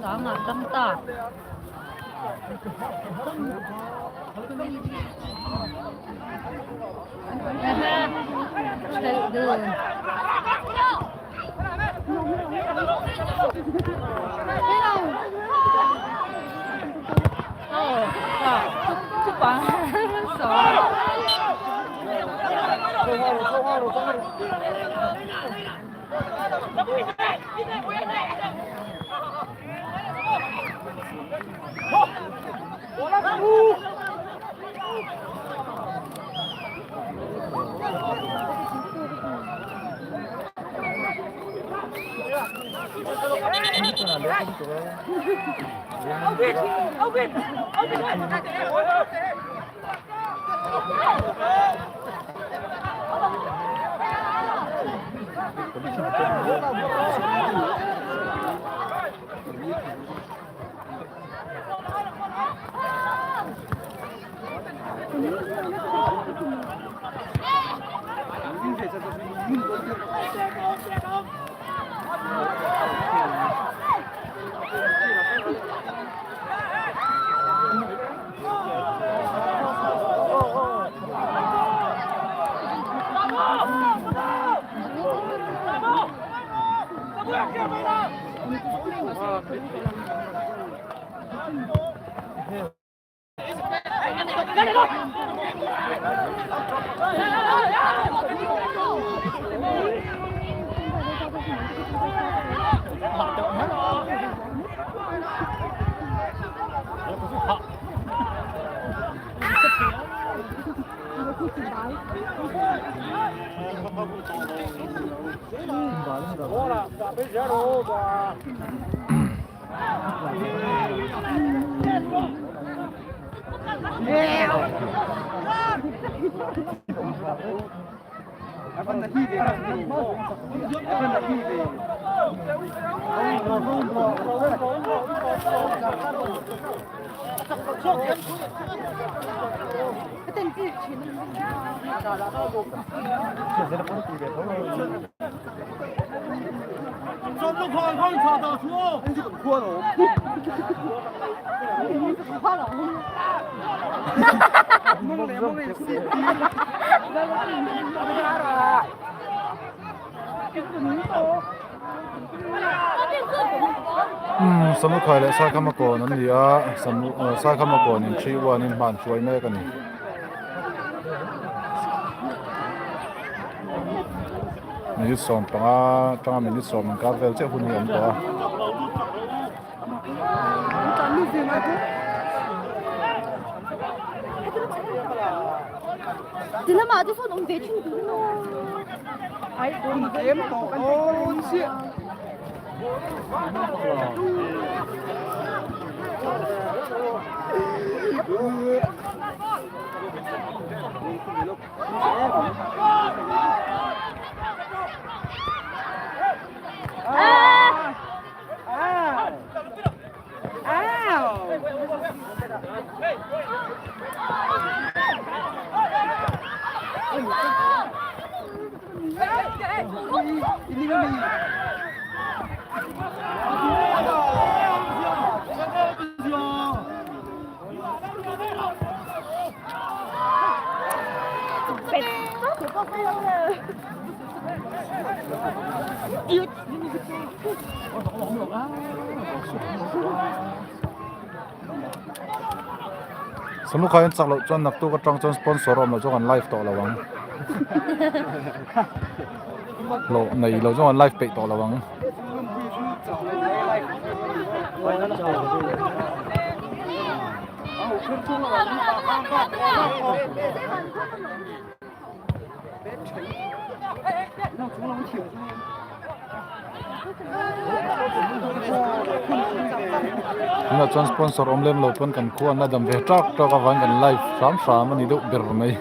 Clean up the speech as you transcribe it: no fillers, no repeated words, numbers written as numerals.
Sanga tang ta. Samukhai leh Saikhama kawn an ni a Saikhama kawn in 3 1 in hman hruai mek a ni. Minute 15 tanga minute 10 inkar vel chiah hun hi a awm tawh a. Samukhai an chak loh chuan naktuk atang chuan sponsor a awm loh chuan kan live tawh lo ang. Hlawh nei lo chuan kan live peih tawh lo ang. Tunah chuan sponsor awm lem lo pawn kan khua an la dam ve tawk tawk avangin kan live hram hram a ni deuh ber mai.